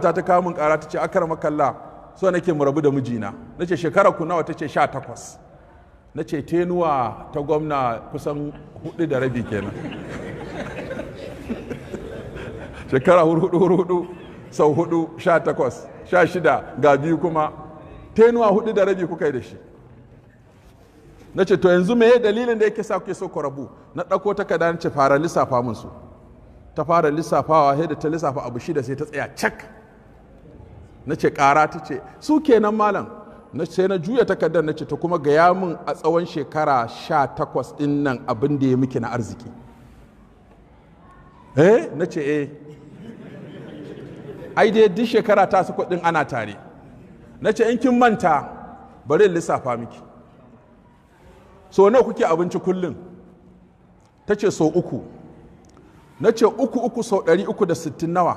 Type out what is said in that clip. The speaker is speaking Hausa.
Ta kawo min kara, ta ce, "Akramakallah, so nake mu rabu da mijina." Na ce, "Shekara ku nawa?" Ta ce, 18. Na ce, "Tenure ta gwamna kusan 4.5 kenan." Shekara hudu hudu sau hudu, 18, 16, ga biyu kuma, tenure 4.5 kuka yi da shi. Na ce, "To, yanzu me dalilin da yake sa kuke so ku rabu?" Na ɗauko takarda, na ce, "Fara lissafa min su." Ta fara lissafawa, sai da ta lissafa abu shida sai ta tsaya cak. Na ce, "Ƙara." Ta ce, "Su kenan, malam." Na sai na juya takardar, na ce, "Ta kuma gaya min a tsawon shekara 18 ɗin nan abin da ya miki na arziki." "Eh?" Na ce, "Eh, ai dai duk shekara ta su kuɗin ana tare." Na ce, "In kin manta, bari in lissafa miki. So nawa kuke abinci kullum?" Ta ce, "So uku." Na ce, "Uku uku sau 360 nawa?"